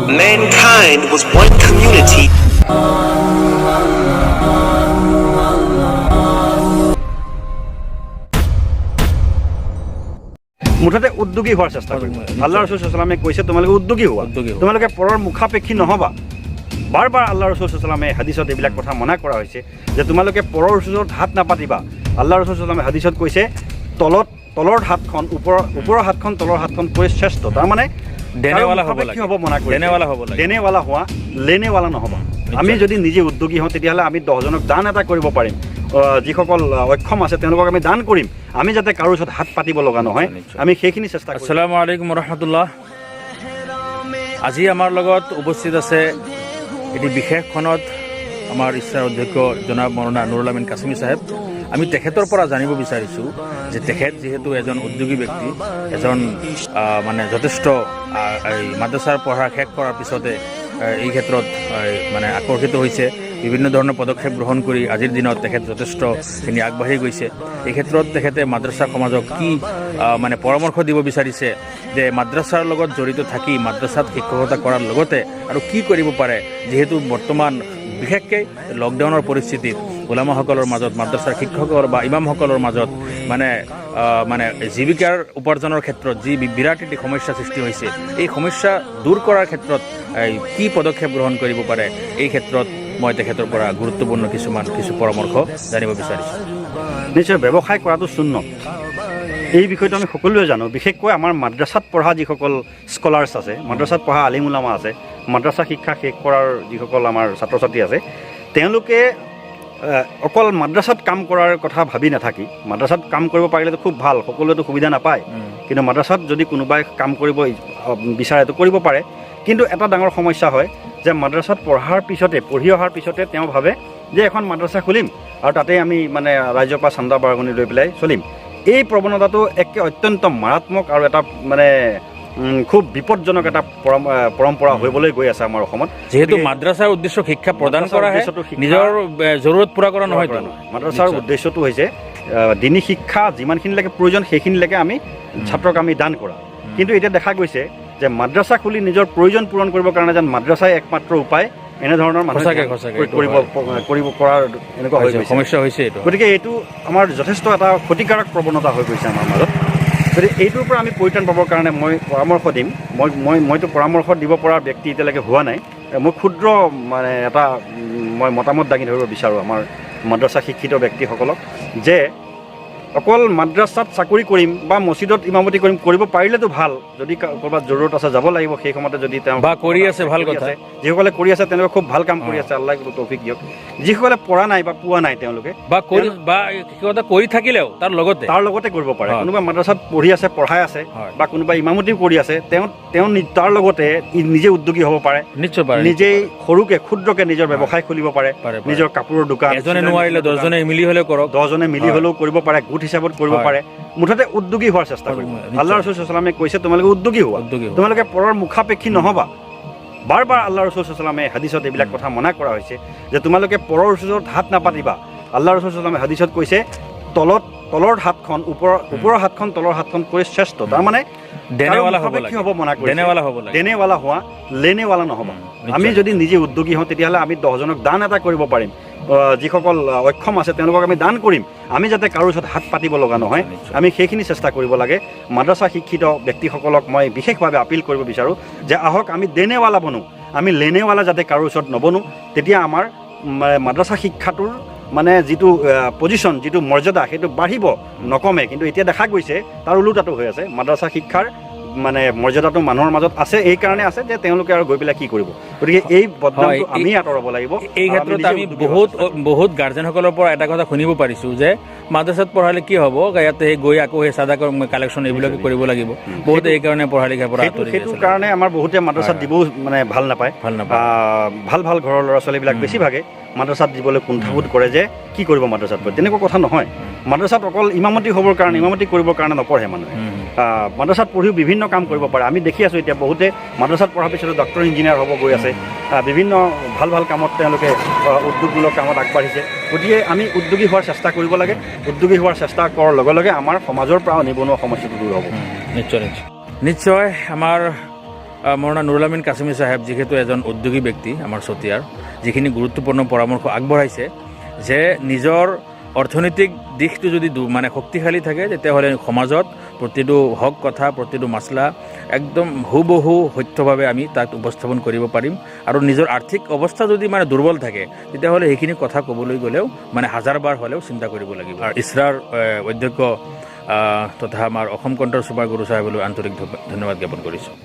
Mankind was one community. মুঠতে উদ্যোগী হোৱাৰ চেষ্টা কৰিব। আল্লাহ ৰচুল সাল্লামে কৈছে, তোমালোকে উদ্যোগী হোৱা, উদ্যোগী হোৱা। তোমালোকে পৰৰ মুখাপেক্ষী নহ'বা। বাৰ বাৰ আল্লাহ ৰচুল সাল্লামে হাদিছত এইবিলাক কথা মনা কৰা হৈছে যে তোমালোকে পৰৰ ওচৰত হাত নাপাতিবা। আল্লাহ ৰচুল সাল্লামে হাদিছত কৈছে, তলৰ হাতখন ওপৰৰ হাতখন তলৰ হাতখন কৈ শ্ৰেষ্ঠ। তাৰমানে দেনেৱালা হ'ব মুখাপেক্ষী লাগে। হ'ব মনা কৰিছে। দেনেৱালা হ'ব লাগে। দেনেৱালা হোৱা, লেনেৱালা নহ'বা। আমি যদি নিজে উদ্যোগী হওঁ, তেতিয়াহ'লে আমি 10জনক দান এটা কৰিব পাৰিম। যিসকল অক্ষম আছে, তেওঁলোকক আমি দান কৰিম। আমি যাতে কাৰো ওচৰত হাত পাতিব লগা নহয়, আমি সেইখিনি চেষ্টা কৰিম। আসসালামু আলাইকুম ৰহমতুল্লাহ। আজি আমাৰ লগত উপস্থিত আছে এটি বিশেষ ক্ষণত আমাৰ ইছাৰ অধ্যক্ষ জনাব মৌলানা নুৰুল আমিন কাছিমি চাহেব। আমি তেখেতৰ পৰা জানিব বিচাৰিছোঁ যে তেখেত যিহেতু এজন উদ্যোগী ব্যক্তি, এজন মানে যথেষ্ট এই মাদ্ৰাছাৰ পঢ়া শেষ কৰাৰ পিছতে এই ক্ষেত্ৰত এই, মানে আকৰ্ষিত হৈছে, বিভিন্ন ধৰণৰ পদক্ষেপ গ্ৰহণ কৰি আজিৰ দিনত তেখেত যথেষ্টখিনি আগবাঢ়ি গৈছে। এই ক্ষেত্ৰত তেখেতে মাদ্ৰাছা সমাজক কি মানে পৰামৰ্শ দিব বিচাৰিছে যে মাদ্ৰাছাৰ লগত জড়িত থাকি মাদ্ৰাছাত শিক্ষকতা কৰাৰ লগতে আৰু কি কৰিব পাৰে, যিহেতু বৰ্তমান বিশেষকৈ লকডাউনৰ পৰিস্থিতিত ওলামাসকলৰ মাজত, মাদ্ৰাছাৰ শিক্ষকৰ বা ইমামসকলৰ মাজত মানে জীৱিকাৰ উপাৰ্জনৰ ক্ষেত্ৰত যি বিৰাট এটি সমস্যা সৃষ্টি হৈছে, এই সমস্যা দূৰ কৰাৰ ক্ষেত্ৰত এই, কি পদক্ষেপ গ্ৰহণ কৰিব পাৰে, এই ক্ষেত্ৰত মই তেখেতৰ পৰা গুৰুত্বপূৰ্ণ কিছু পৰামৰ্শ জানিব বিচাৰিছোঁ। নিশ্চয়, ব্যৱসায় কৰাটো সুন্নত, এই বিষয়টো আমি সকলোৱে জানো। বিশেষকৈ আমাৰ মাদ্ৰাছাত পঢ়া যিসকল স্কলাৰ্ছ আছে, মাদ্ৰাছাত পঢ়া আলিম উলামা আছে, মাদ্ৰাছা শিক্ষা শেষ কৰাৰ যিসকল আমাৰ ছাত্ৰ ছাত্ৰী আছে, তেওঁলোকে অকল মাদ্ৰাছাত কাম কৰাৰ কথা ভাবি নাথাকি, মাদ্ৰাছাত কাম কৰিব পাৰিলেতো খুব ভাল, সকলোৱেতো সুবিধা নাপায়, কিন্তু মাদ্ৰাছাত যদি কোনোবাই কাম কৰিব বিচাৰেতো কৰিব পাৰে। কিন্তু এটা ডাঙৰ সমস্যা হয় যে মাদ্ৰাছাত পঢ়াৰ পিছতে, পঢ়ি অহাৰ পিছতে তেওঁ ভাবে যে এখন মাদ্ৰাছা খুলিম আৰু তাতে আমি মানে ৰাইজৰ পৰা চান্দা বৰঙণি লৈ পেলাই চলিম। এই প্ৰৱণতাটো একে অত্যন্ত মাৰাত্মক আৰু এটা মানে খুব বিপদজনক এটা পৰম্পৰা হ'বলৈ গৈ আছে আমাৰ অসমত। যিহেতু গতিকে মাদ্ৰাছাৰ উদ্দেশ্য শিক্ষা প্ৰদান মাদ্ৰাছাৰ কৰাহে, উদ্দেশ্যটো শিক্ষা নিজৰ জৰুৰত পূৰা কৰা নহয়তো। নহয়, মাদ্ৰাছাৰ উদ্দেশ্যটো হৈছে দিনী শিক্ষা যিমানখিনিলৈকে প্ৰয়োজন সেইখিনিলৈকে আমি ছাত্ৰক আমি দান কৰা। কিন্তু এতিয়া দেখা গৈছে যে মাদ্ৰাছা খুলি নিজৰ প্ৰয়োজন পূৰণ কৰিবৰ কাৰণে যেন মাদ্ৰাছাই একমাত্ৰ উপায়, এনেধৰণৰ মানুহে ধ্যান সঁচাকে এইটো কৰিব হয়। কৰিব কৰাৰ এনেকুৱা হৈ হৈছে, গৈছে। সমস্যা হৈছে এইটো। গতিকে এইটো আমাৰ যথেষ্ট এটা ক্ষতিকাৰক প্ৰৱণতা হৈ গৈছে আমাৰ মাজত। গতিকে এইটোৰ পৰা আমি পৰিত্ৰাণ পাবৰ কাৰণে মই পৰামৰ্শ দিম। মই মই মইতো পৰামৰ্শ দিব পৰা ব্যক্তি এতিয়ালৈকে হোৱা নাই। মই ক্ষুদ্ৰ মানে এটা মই মতামত দাঙি ধৰিব বিচাৰোঁ আমাৰ মাদ্ৰাছা শিক্ষিত ব্যক্তিসকলক যে অকল মাদ্ৰাছাত চাকৰি কৰিম বা মছজিদত ইমামতি কৰিম, কৰিব পাৰিলেতো ভাল, যদি ক'ৰবাত জৰুৰত আছে যাব লাগিব সেই সময়তে, যদি তেওঁ বা কৰি আছে, ভাল কৰি কথা। আছে, যিসকলে কৰি আছে তেওঁলোকে খুব ভাল কাম কৰি আছে, আল্লাহ তৌফিক দিয়ক। যিসকলে পৰা নাই বা পোৱা নাই তেওঁলোকে বা কৰি বা শিক্ষকতা কৰি থাকিলেও তাৰ লগতে তাৰ লগতে কৰিব পাৰে। কোনোবা মাদ্ৰাছাত পঢ়ি আছে, পঢ়াই আছে, বা কোনোবা ইমামতিও কৰি আছে, তেওঁ তাৰ লগতে নিজে উদ্যোগী হ'ব পাৰে। নিশ্চয় পাৰে। নিজেই সৰুকে ক্ষুদ্ৰকে নিজৰ ব্যৱসায় খুলিব পাৰে। পাৰে, পাৰে। নিজৰ কাপোৰৰ দোকান, এজনে চিলাই নোৱাৰিলে মেচিনৰ দোকান, 10জনে মিলি হ'লেও কৰক। 10জনে মিলি হ'লেও কৰিব পাৰে, গোট হিচাপত কৰিব পাৰে। মুঠতে উদ্যোগী হোৱাৰ চেষ্টা কৰিব। আল্লাহ ৰচুল সাল্লামে কৈছে, তোমালোকে উদ্যোগী হোৱা, উদ্যোগী হোৱা। তোমালোকে পৰৰ মুখাপেক্ষী নহ'বা। বাৰ বাৰ আল্লাহ ৰচুল সাল্লামে হাদিছত এইবিলাক কথা মনা কৰা হৈছে যে তোমালোকে পৰৰ ওচৰত হাত নাপাতিবা। আল্লাহ ৰচুল সাল্লামে হাদিছত কৈছে, তলৰ হাতখন ওপৰৰ হাতখন তলৰ হাতখন কৈ শ্ৰেষ্ঠ। তাৰমানে দেনেৱালা হ'ব মুখাপেক্ষী লাগে। হ'ব মনা কৰিছে। দেনেৱালা হ'ব লাগে। দেনেৱালা হোৱা, লেনেৱালা নহ'বা। আমি যদি নিজে উদ্যোগী হওঁ, তেতিয়াহ'লে আমি 10জনক দান এটা কৰিব পাৰিম। যিসকল অক্ষম আছে, তেওঁলোকক আমি দান কৰিম। আমি যাতে কাৰো ওচৰত হাত পাতিব লগা নহয়, আমি সেইখিনি চেষ্টা কৰিব লাগে। মাদ্ৰাছা শিক্ষিত ব্যক্তিসকলক মই বিশেষভাৱে আপিল কৰিব বিচাৰোঁ যে আহক আমি দেনেৱালা বনো, আমি লেনেৱালা যাতে কাৰো ওচৰত নবনো। তেতিয়া আমাৰ মাদ্ৰাছা শিক্ষাটোৰ মানে যিটো পজিশ্যন, যিটো মৰ্যাদা, সেইটো বাঢ়িব, নকমে। কিন্তু এতিয়া দেখা গৈছে তাৰ ওলোটাটো হৈ আছে। মাদ্ৰাছা শিক্ষাৰ মানে মৰ্যাদাটো মানুহৰ মাজত আছে এই কাৰণে আছে যে তেওঁলোকে আৰু গৈ পেলাই কি কৰিব। গতিকে এই বদনামটো আমি আঁতৰাব লাগিব। এই আৰু ক্ষেত্ৰত নিজে আমি উদ্যোগী হোৱাৰ বহুত চেষ্টা কৰিব। বহুত গাৰ্জেনসকলৰ পৰা এটা কথা শুনিব পাৰিছোঁ যে মাদ্ৰাছাত পঢ়ালে কি হ'ব, ইয়াতে সেই গৈ আকৌ সেই চাদা কালেকশ্যন এইবিলাকে কৰিব লাগিব। বহুতে এই কাৰণে পঢ়া লিখাৰ পৰা আঁতৰি সেইটো গৈছে। কাৰণে আমাৰ বহুতে মাদ্ৰাছাত দিবও মানে ভাল নাপায়। ভাল নাপায়। ভাল ভাল ঘৰৰ ল'ৰা ছোৱালীবিলাক বেছিভাগে মাদ্ৰাছাত দিবলৈ কুণ্ঠাবোধ কৰে যে কি কৰিব মাদ্ৰাছাত পঢ়ি। তেনেকুৱা কথা নহয়। মাদ্ৰাছাত অকল ইমামতি হ'বৰ কাৰণে, ইমামতি কৰিবৰ কাৰণে নপঢ়ে মানুহে। মাদ্ৰাছাত পঢ়িও বিভিন্ন কাম কৰিব পাৰে। আমি দেখি আছোঁ এতিয়া বহুতে মাদ্ৰাছাত পঢ়াৰ পিছতো ডক্টৰ, ইঞ্জিনিয়াৰ হ'ব গৈ আছে। বিভিন্ন ভাল ভাল কামত তেওঁলোকে উদ্যোগমূলক কামত আগবাঢ়িছে। গতিকে আমি উদ্যোগী হোৱাৰ চেষ্টা কৰিব লাগে। উদ্যোগী হোৱাৰ চেষ্টা কৰাৰ লগে লগে আমাৰ সমাজৰ পৰা নিবনুৱা সমস্যাটো দূৰ হ'ব। নিশ্চয়, নিশ্চয়, নিশ্চয়। আমাৰ মৌলানা নুৰুল আমিন কাছিমি চাহেব যিহেতু এজন উদ্যোগী ব্যক্তি আমাৰ চতিয়াৰ, যিখিনি গুৰুত্বপূৰ্ণ পৰামৰ্শ আগবঢ়াইছে যে নিজৰ অৰ্থনৈতিক দিশটো যদি মানে শক্তিশালী থাকে, তেতিয়াহ'লে সমাজত প্ৰতিটো হক কথা, প্ৰতিটো মাছলা একদম হুবহু সত্যভাৱে আমি তাত উপস্থাপন কৰিব পাৰিম। আৰু নিজৰ আৰ্থিক অৱস্থা যদি মানে দুৰ্বল থাকে, তেতিয়াহ'লে সেইখিনি কথা ক'বলৈ গ'লেও মানে হাজাৰবাৰ হ'লেও চিন্তা কৰিব লাগিব। আৰু ইছৰাৰ অধ্যক্ষ তথা আমাৰ অসম কণ্ঠৰ চুপাৰ গুৰু চাহেবলৈ আন্তৰিক ধন্যবাদ জ্ঞাপন কৰিছোঁ।